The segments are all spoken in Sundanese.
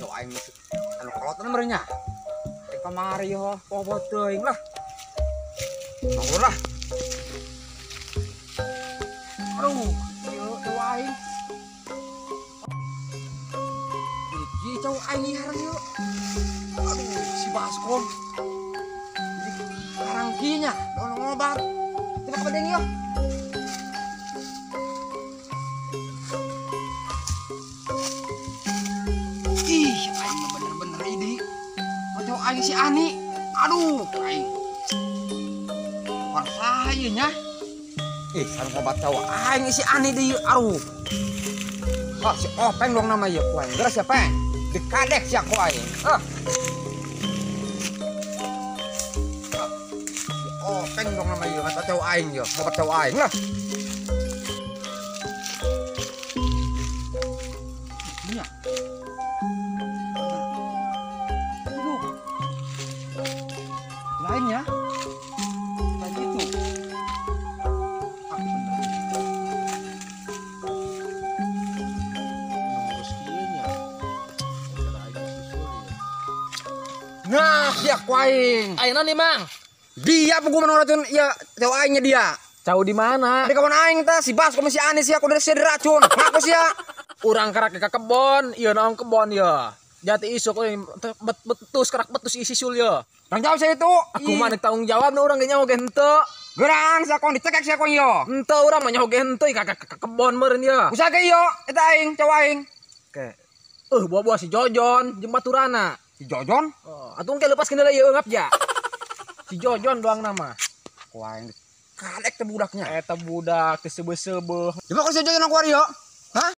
Cowok aing anu kolotan merenya. Kamari yo, popo teuing lah. Bangun lah. Aduh, ieu cowok aing. Iki cowok aing ieu yeuh. Aduh, si Baskom. Jadi karangkinya, dono ngobat. Coba kabedeng yeuh. Ih, aing bener-bener ini. Cowok aing si Ani. Aduh, aing. Bukan saya nya. Sareng obat cowok aing si Ani deui. Aduh. Ah, si Openg dong nama ieu ku aing. Geus ya, Peng. Dikadek sia ku aing. Ah. Si Openg dong nama ieu kata cowok aing ieu, obat cowok aing lah. Nya. Lainnya kayak gitu. Aku bener. Nunggu nya. Nah, dia kuaing. Ayo nih, Mang. Dia pugu racun ya cowok aingnya dia. Cau di mana? Di kawan aing tah si Bas si Anis ya aku dari sia diracun. Ngaku sia. Urang karak ke kebon, ieu naon kebon ya. Jati isuk euy betus kerak betus isi sul ya. Tanggung jawab saya itu. Aku mah tanggung jawab nu urang ge nyaho ge henteu. Geurang sia kong dicekek sia kong yo. Henteu urang mah nyaho ge henteu ka kebon meureun ya. Usaha ge yo eta aing cowok aing. Oke. Buah-buah si Jojon jeung baturana. Si Jojon? Oh, atuh engke lepas kendala ieu eungap ja. Si Jojon doang nama. Ku aing kadek teh budaknya. Eta budak teh seubeuh-seubeuh. Coba ku si Jojon aku ari yo. Hah?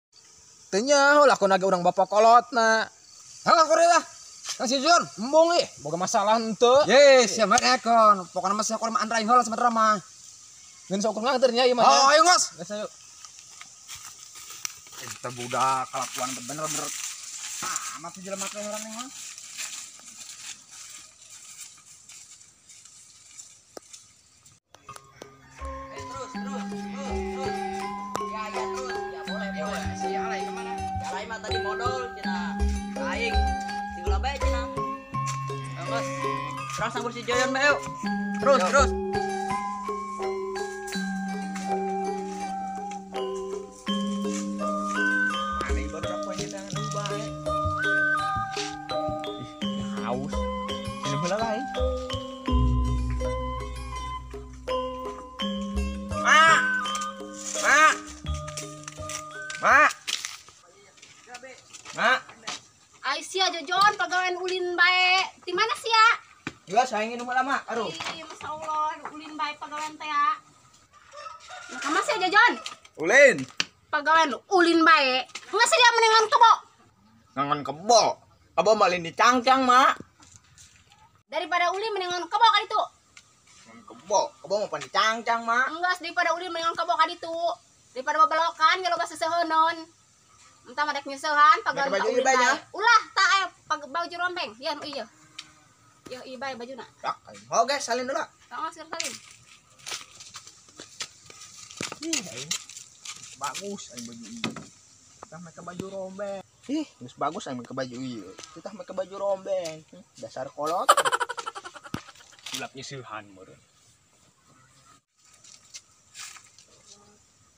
Teu nyaho lah ku nage urang bapak kolotna. Hah, aku lah. Kang si Jojon, embung ih, boga masalah henteu. Yes, ya mah ekon. Pokona mah sia mah andraing heula sebenarnya mah. Ngeun sok nganter nya ieu mah. Oh, ayo ngos. Geus ayo. Eta budak kelakuan bener-bener amat jelema teh heran mah. Terus, terus, terus, terus. Ya, ya terus. Ya boleh, boleh. Si alai kemana? Ya alai mah tadi modal cenah. Aing tinggal bae cenah. Mas, terus sambur si Joyon bae yuk. Terus, terus. Aneh baru apa nyedangan bae. Ih, haus. Ini heula lain. Mak. Mak. Mak. Mak. Aisyah Jojon pegawai ulin bae. Di mana sih ya? Juga saya ingin nunggu lama. Aduh. Ih, Masya Allah, ulin bae pegawai teh ya. Nah, kamu sih Jojon? Ulin. Pegawai ulin bae. Enggak sih dia mendingan kebo. Ngangon kebo. Kebo malin dicangcang, Mak. Daripada ulin mendingan kebo kali itu. Ngangon kebo. Kebo mau pan dicangcang, Mak. Enggak, daripada ulin mendingan kebo kali itu. Daripada bebelokan kalau bahasa seheunon. Entah madek nyusuhan pegawai baju ulin bae bae. Ulah tak aya baju rombeng. Ya nu ieu. Ya ieu bae bajuna. Tak. Oke, salin dulu. Tong salin. Ih, bagus aing baju ieu. Tah make baju rombeng. Ih, geus bagus aing make baju ieu. Tah make baju rombeng. Dasar kolot. Sulap nyusuhan meureun.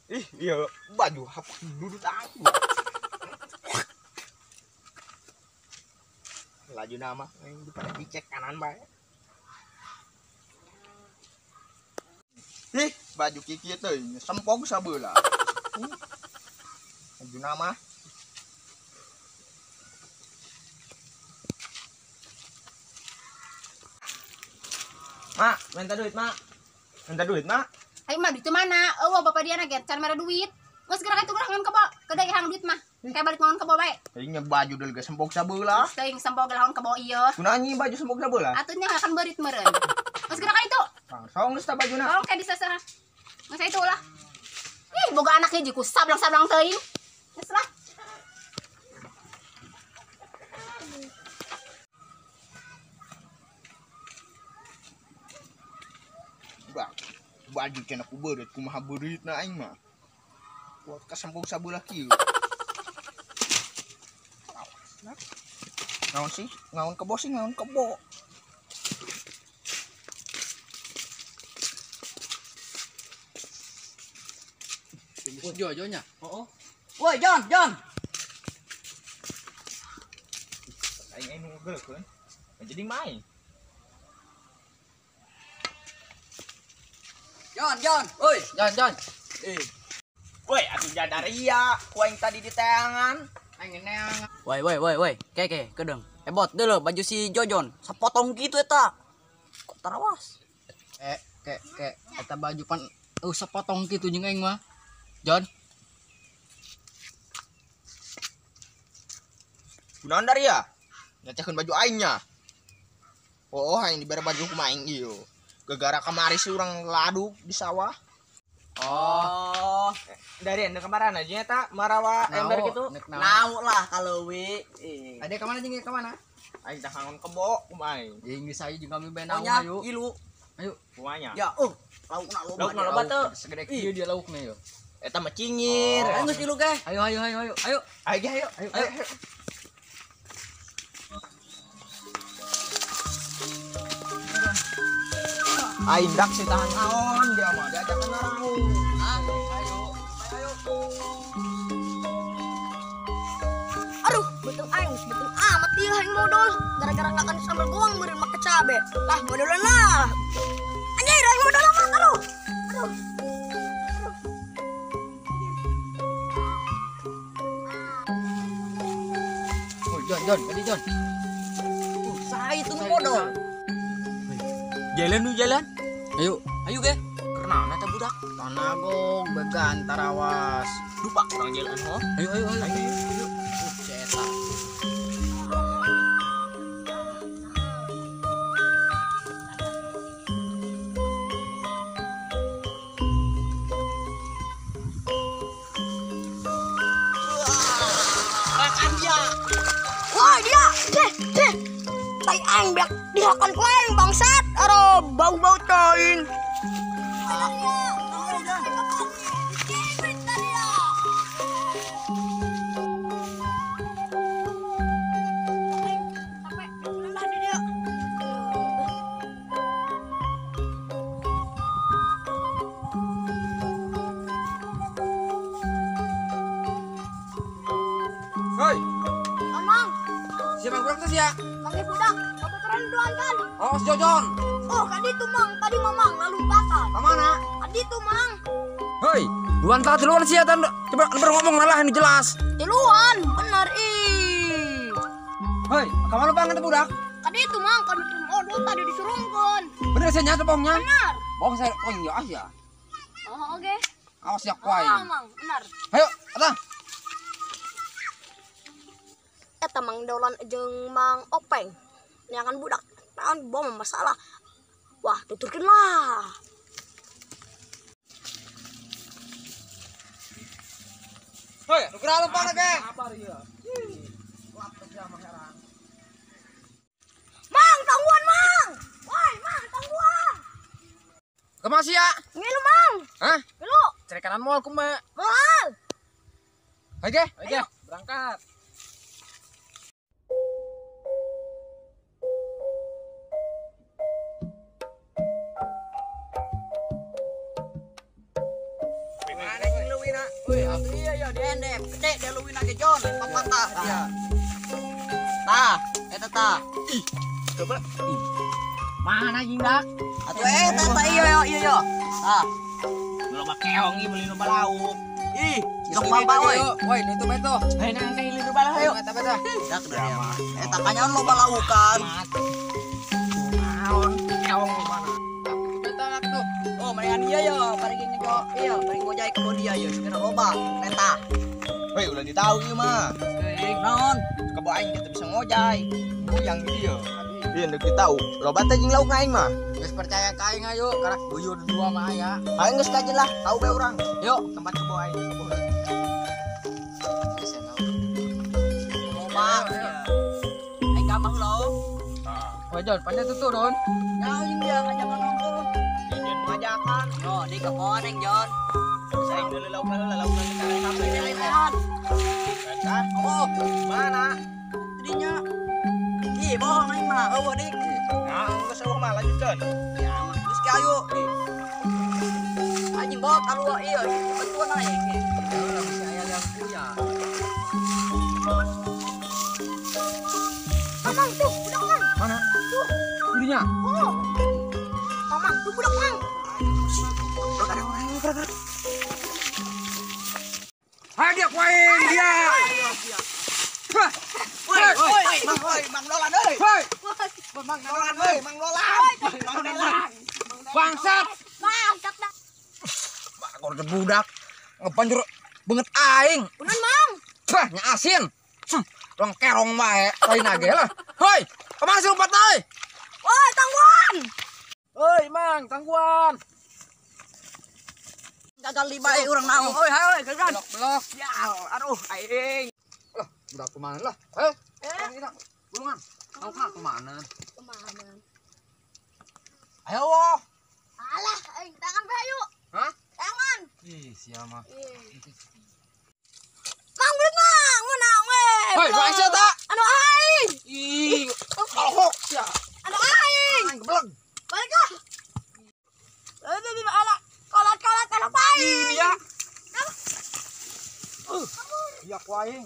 Ih, iya baju hapus dudut aku. Laju nama ini pada dicek kanan bae. Ih, baju kiki teh sempog sabeula. Laju nama. Mak, minta duit, Mak. Minta duit, Mak. Ayo mah duit mana? Eueuh bapak dia na can mere duit. Geus gerak itu gerak ngan kebo, kedai hang duit mah. Kayak balik ngan kebo bae. Aing baju deul ge sempog sabeula. Teuing sempog lawan kebo ieu. Kunaon baju sempog sabeula? Atunya akan beurit meureun. Geus gerak itu. Song geus ta bajuna. Tolong kayak disasah. Geus itu lah. Ih, boga anak hiji ku sablang-sablang teuing. Geus lah. Baju cenah ku beureut kumaha beureutna aing mah. Kuat kasembung sabelah kieu. Naon sih? Naon kebo sih? Naon kebo? Jojonya. Oh. Woi, John, John. Aing aing nu geuleukeun. Jadi main. John, John. Woi, John, John. Woi, atuh jadaria ku aing tadi di teangan. Aing neangan. Woi, woi, woi, woi. Ke, kedeng. Ebot deuleu baju si Jojon. Sapotong kitu eta. Kok tarawas? Ke, eta baju pan sepotong kitu jeung aing mah. John. Kunaon daria? Ngacakeun baju aingnya. Oh, aing dibere baju kumaha aing ieu. Gegara kamari si urang laduk di sawah. Oh. Dari anda kemarin aja nya tak marawa ember gitu. Nau lah kalau wi. Ade kemana jeung kemana? Aing tah hangon kebo kumaha aing. Jeung geus ayo jeung kami bae nau ayo. Ilu. Ayo. Kumanya. Ya, laukna loba. Laukna loba teu. Segede kieu dia laukna yo. Eta mah cingir. Ayo geus ilu ge. Ayo ayo ayo ayo. Ayo. Ayo ayo. Ayo. Aing dak si tahan naon dia mah diajak ke narahu. Ayo ayo. Aduh, betul aing, betul amat ieu aing modal. Gara-gara ngakan sambal goang meureun make cabe. Lah, modolan lah. Anjir, aing modal amat aduh. Aduh. Oh, John, John, tadi John. Saya itu modal. Jalan nu jalan. Ayo, ayo ge. Karena eta budak tanagong began tarawas. Lupa urang jalan ho. Ayo ayo ayo. Ayo. Ceta. Makan dia. Wah, dia. Deh, deh. Tai aing beak dihakan ku aing bangsat. Aduh, bau-bau teuing. Hoi. Amang. Siapa budak tuh sia? Manggil budak. Babaturan duaan kan? Oh, si Jojon. Oh, kadi itu mang, tadi mamang lalu bakal. Kemana? Kadi itu mang. Hoi, duan tak duluan sia tan. Coba baru ngomong malah ini jelas. Duluan, bener ih. Hoi, kemana banget budak? Kadi itu mang, kadi itu modal tadi disurungkeun. Bener saya nyata bohongnya? Bener. Bohong saya, oh iya ah ya. Oh, oke. Awas ya kuai. Oh, mang, bener. Ayo, atah. Eta mang dolan jeung mang Openg. Neangan budak. Naon bom masalah. Wah, tuturkeun lah. Hoi, nu geura lempang ge. Mang, tangguan mang. Woi, mang, tangguan. Kumaha sia? Ngilu mang. Hah? Ngilu. Cerekanan moal kumaha? Moal. Hayo ge. Ayo, berangkat. Iya iya diendep, gede dia leuwina ge John, papatah dia. Tah, eta tah. Ih, coba. Mana anjing dak? Atuh eta tah iya iya iya. Tah. Loba keong ieu meuli loba lauk. Ih, jok papa woi. Woi, itu beto. Hei nang teh loba lauk ayo. Eta beto. Dak dia mah. Eta kanyaon loba laukan. Naon keong mana? Beto nak tuh. Oh, mendingan iya yo, bari ngejo. Iya, bari ngojai kebon dia yo, segera loba. Lentah. Woi, ulah ditahu ieu mah. Naon? Kebo aing teh bisa ngojai. Goyang gitu yo. Iya, ndek ditahu. Loba teh jeung lauk aing mah. Geus percaya ka aing ayo, karak buyur dua mah aya. Aing geus kajen lah, tahu bae urang. Yuk, tempat kebo aing. Kebo. Geus ya tahu. Loba. Aing ka mah lo. Woi, Jon, pandai tutur, Don. Nyaho jeung dia ngajakan nongkrong. Ieu Ngajakan. No, di kebon yang Jon. Saya dulu laukan laukan sekarang sampai Lehan. Kan? Oh, Mana? tadinya. Ih, bohong aing mah. Eueuh dik. Nah, geus eueuh mah lanjutkeun. Ya, mah geus ke ayo. Anjing bawa taruh iya, bantuan aing. Lah bisa aya yang punya. Mamang tuh, budak mang. Mana? Tuh. Ininya. Oh. Mamang tuh budak mang. Hai dia kuaing dia. Hah. Woi, woi, Mang, woi, Mang Dolan euy. Hei, Mang Dolan euy, Mang Dolan. Mang Dolan. bangsat. Bangsat dah. Bakor budak ngebanjur banget aing. Kunan mang. Bah, nya asin. Rong kerong wae, lain age lah. Hoi, kemana sih lompat euy? Woi, tangguan. Oi, Mang, tangguan. Gagal di bae urang naon. Oi, hayo oi, gagal. Belok. Ya, aduh aing. Lah, budak kemana lah? Hei, eh, bulungan. Kau kemana? Kemana? Ayo, woh. Alah, aing tangan bae ayo. Hah? Tangan. Ih, siapa? Mang belut mang, menang we. Hoi, bangsat tak? Anu aing. Ih, kalhok ya. Anu aing. Aing geblek. Balik ah. Eh, ala kolat-kolat anu aing. Ih, dia. Iya, ku aing.